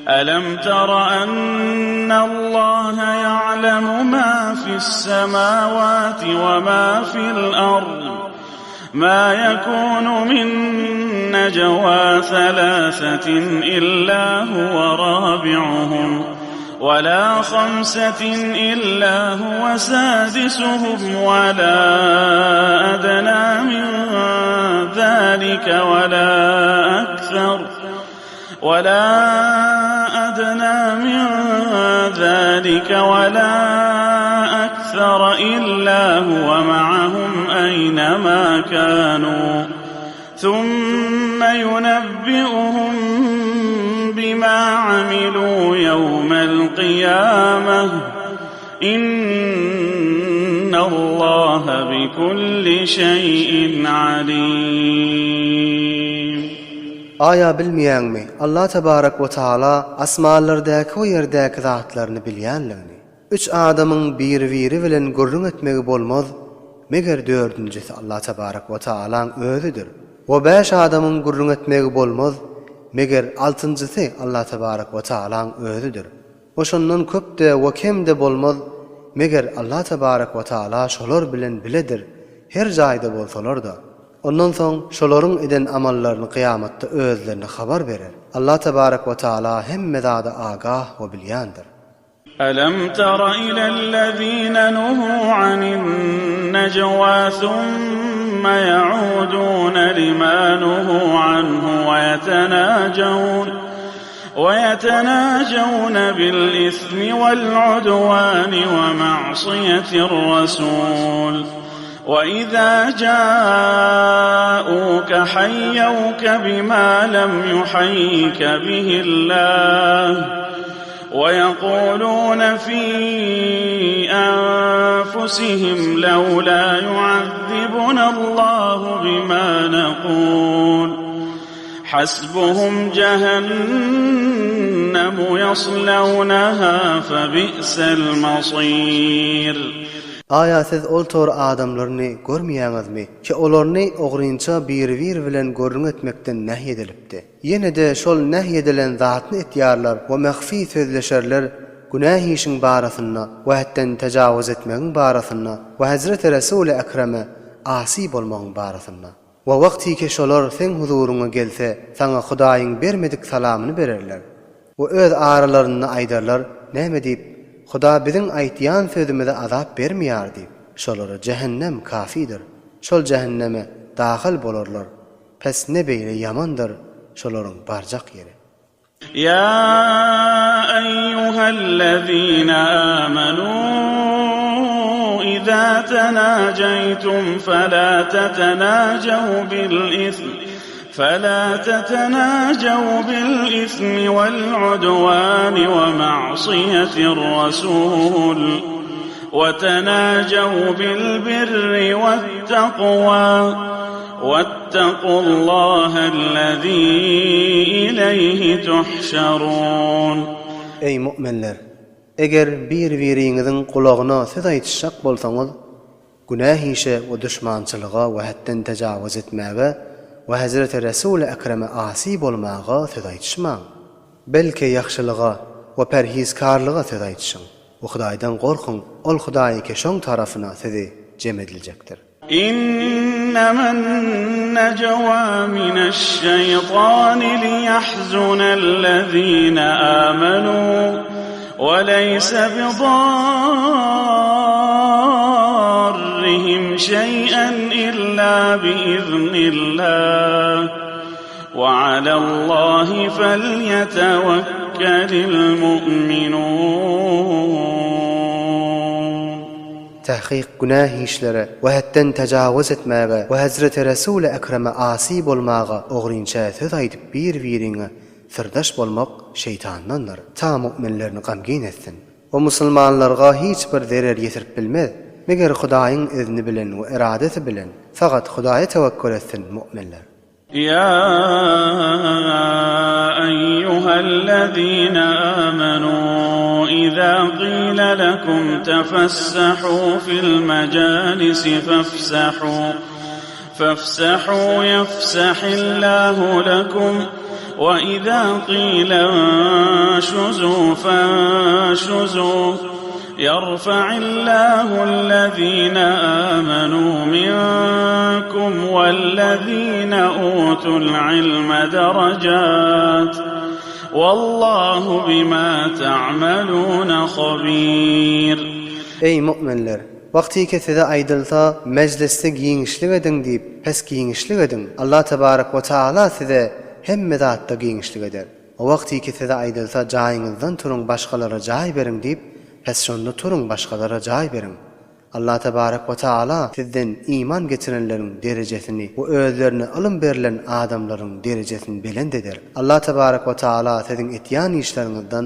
Alam tara annallaha ya'lamu ma fis-samawati wa ma fil-ard. Ma yakunu min najwa thalathatin illa huwa rabi'uhum wa la khamsatin illa huwa sadisuhum wa la adna min zalika wa la akthar. Wa la adna min zalika wa la akthar illa huwa ma'ahum aynama kanu. Thumma yunabbi'uhum bima amilu yawmal qiyamah. Innallaha bikulli şeýin alim. Aýa bilmeýäňmi, Allah tebarek we taala asmanlardaky we ýerdäki zatlaryny bilýänligini? Üç adamyň biri-biri bilen gürrüň etmegi bolmaz, meger dördünjisi Allah tebarek we taalaň özüdir. We bäş adamyň gürrüň etmegi bolmaz, meger altynjysy Allah tebarek we taalaň özüdir. We şondan köp-de we kem-de bolmaz, meger Allah tebarek we taala şolar bilen biledir, her jaýda bolsalar-da. Ondan soň şolaryň eden amallaryny kyýamatda özlerine habar berer. Allah tebarek we taala hemme zada agah we bilýändir. Alam tara ilellezine nuhu anin-nejwa summa ya'uduna lima nuhu anhu we yetenajawun we yetenajawna bil-ismi wal-udwani we ma'siyetir-rasul. Wa iza ja'uka hayyawka bima lam yuhayyika bihillah wa yaquluna fi anfusihim lawla yu'azzibuna Allahu bima naqul. Hasbuhum jahannamu yaslawnaha febi'sel masir. Aýa siz ol tor adamlaryny görmeýäňizmi, ki olaryny ogrynça biri-biri bilen görrüň etmekden nähy edilipdi. Ýene-de şol nähy edilen zatny etýärler we mähfi sözleşerler günäh işiň barasynda we hetden tejawuz etmegiň barasynda we Hezreti Resuly Ekreme asy bolmagyň barasynda. We wagtyky şolar seň huzuryňa gelse, saňa Hudaýyň bermedik salamyny bererler. We öz aralarynda aýdarlar, näme diýip, Huda biziň aýtýan sözümize azap bermeýär diýip. Şolara jähennem kafidir. Şol jähenneme dahyl bolarlar. Pes ne beýle ýamandyr şolaryň barjak ýeri. Ýa eýýuhellezine âmenû izâ tenâjeýtum felâ tetenâjew bil ism felâ tetenâjew bil ismi vel udwâni we ma'siýetir rasûl we tenâjew bil birri wet tekwâ Wettakullahellezî ileyhi tuhşerûn. Eý, mu'minler! Eger bir-biriňiziň gulagyna söz aýtyşjak bolsaňyz, günäh işe we duşmançylyga we hetden tejawuz etmäge we Hezreti Resuly Ekreme asy bolmaga söz aýtyşmaň. Belki ýagşylyga we perhizkarlyga söz aýtyşyň we Hudaýdan gorkuň, Ol Hudaý ki şoň tarapyna sizi jem ediljekdir. Innemen-nejwa mineş-şeýtani liýahzunellezine âmenû we leýse bidarrihim şeý'en illâ biiznillah we alallâhi felýetewekkelil mu'minûn. Takyk günäh işlere we hetden tajawuz etmäge we Hezreti Resuly Ekreme asy bolmaga ogrynça söz aýdyp bir-biriňe syrdaş bolmak şeýtandandyr. Ta mu'minlerini gamgyn etsin. We musulmanlarga hiç bir zerer ýetirip bilmez, meger Hudaýyň izni bilen we eradasy bilen, fakat Hudaýa tewekkül etsin mu'minler. Ýa eýýuhellezine âmenû izâ gîle lekum tefessahû fil mecâlisi fefsahû fefsahû yefsahillâhu lekum. وإذا قيل انشزوا فانشزوا يرفع الله الذين آمنوا منكم والذين أوتوا العلم درجات والله بما تعملون خبير Eý, mu'minler! Wagtyky size aýdylsa, Mejlisde giňişlik ediň diýip, pes giňişlik ediň. Allah tebarek we taala size hemme zatda giňişlik eder. O wagtyky size aýdylsa, Jaýyňyzdan turuň başgalara jaý beriň diýip, pes şonda turuň başgalara jaý beriň. Allah tebarek we taala sizden iman getirenleriň derejesini we özlerine ylym berlen adamlaryň derejesini belent eder. Allah tebarek we taala siziň etýän işleriňizden.